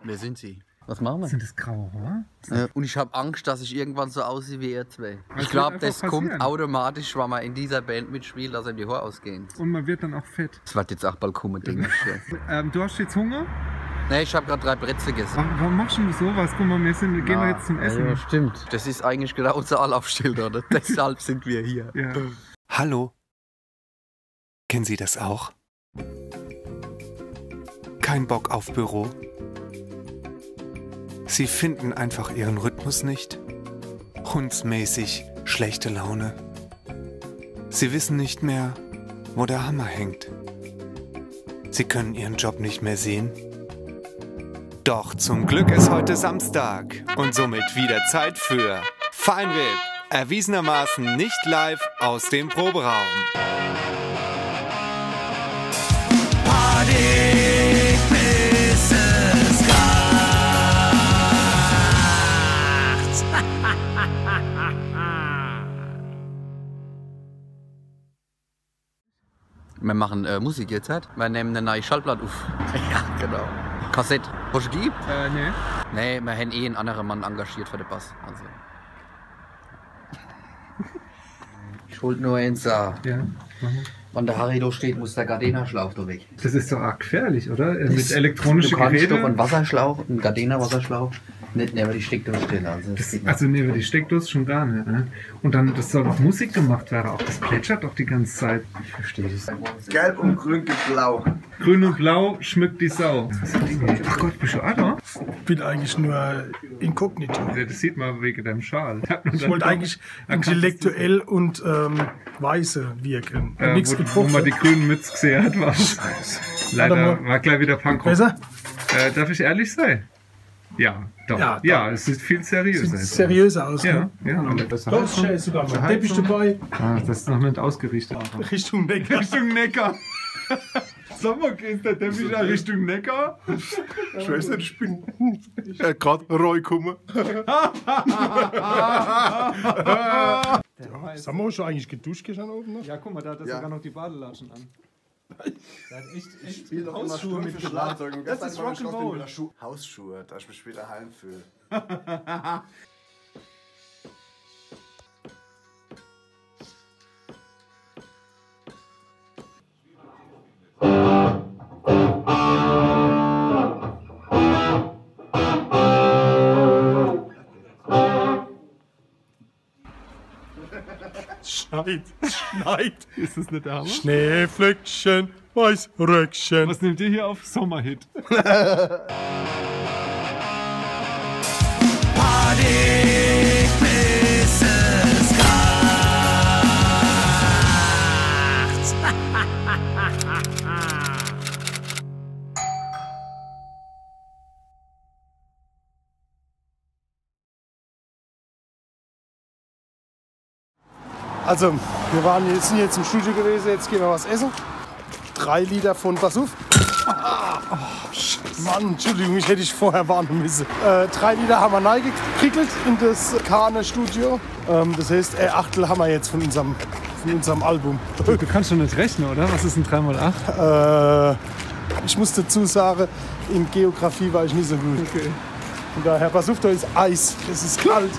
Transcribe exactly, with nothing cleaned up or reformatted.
Wer sind Sie? Was machen wir? Sind das graue Haare? Ja. Und ich hab Angst, dass ich irgendwann so aussehe wie ihr zwei. Ich glaub, das kommt automatisch, wenn man in dieser Band mitspielt, dass einem die Haare ausgehen. Und man wird dann auch fett. Das wird jetzt auch bald kommen, denk ich. Ja. Ähm, du hast jetzt Hunger? Nee, ich hab grad drei Brezel gegessen. Warum, warum machst du denn so was? Guck mal, wir sind, wir gehen doch jetzt zum Essen. Ja, stimmt. Das ist eigentlich genau unsere Anlaufstelle, oder? Deshalb sind wir hier. Ja. Hallo. Kennen Sie das auch? Kein Bock auf Büro? Sie finden einfach Ihren Rhythmus nicht? Hundsmäßig schlechte Laune? Sie wissen nicht mehr, wo der Hammer hängt? Sie können Ihren Job nicht mehr sehen? Doch zum Glück ist heute Samstag und somit wieder Zeit für Fine R I P, erwiesenermaßen nicht live aus dem Proberaum. Wir machen, äh, Musik jetzt, halt. Wir nehmen eine neue Schallplatte auf. Ja, genau. Kassett. Hast du die? Äh, nee. Nee, wir haben eh einen anderen Mann engagiert für den Bass. Also. Ich wollte nur eins sagen. Ja, mach mal. Wenn der Harry da steht, muss der Gardena-Schlauch da weg. Das ist doch arg gefährlich, oder? Äh, mit elektronischen Geräten. Du kannst doch einen Wasserschlauch, einen Gardena-Wasserschlauch, nicht neben die Steckdose stellen. Also, das geht nicht. Also neben die Steckdose schon gar nicht, ne? Und dann, das soll doch Musik gemacht werden, auch das plätschert doch die ganze Zeit. Ich verstehe das. Gelb und grün gibt blau. Grün und blau schmückt die Sau. Ach Gott, bist du auch da? Ich bin eigentlich nur inkognito. Ja, das sieht man wegen deinem Schal. Ich wollte eigentlich intellektuell und, ähm, weise wirken. Äh, wo, wo man die grüne Mütze gesehen hat, war es. Scheiße. Leider war gleich wieder Pankow. Besser? Äh, darf ich ehrlich sein? Ja, doch. Ja, es sieht viel seriöser aus. Sieht seriöser aus, ne? Ja, ja. Doch, ist sogar mein Teppich dabei. Ah, das ist noch nicht ausgerichtet. Richtung Neckar. Richtung Neckar. Sag mal, geht der Teppich in Richtung Neckar? Scheiße, ich bin, äh, grad reingekommen. Ja, sag mal, hast du eigentlich geduscht gestern Abend noch? Ja, guck mal, da hat er sogar noch die Badelatschen an. Der hat echt, echt Hausschuhe mitgebracht. Das ist Rock'n'Roll. Hausschuhe, dass ich mich wieder heim fühle. Schneit, schneit. Ist das nicht der Hammer? Schneeflöckchen, Weißröckchen. Was nehmt ihr hier auf? Sommerhit. Also, wir waren, sind jetzt im Studio gewesen, jetzt gehen wir was essen. Drei Lieder von, pass auf. Oh, Scheiße. Mann, Entschuldigung, ich hätte dich vorher warnen müssen. Äh, drei Lieder haben wir reingeprickelt in das Kane-Studio. Ähm, das heißt, ein Achtel haben wir jetzt von unserem, von unserem Album. Du, du kannst schon nicht rechnen, oder? Was ist denn drei mal acht? Äh, ich muss dazu sagen, in Geografie war ich nicht so gut. Okay. Von daher, pass auf, da ist Eis. Es ist kalt.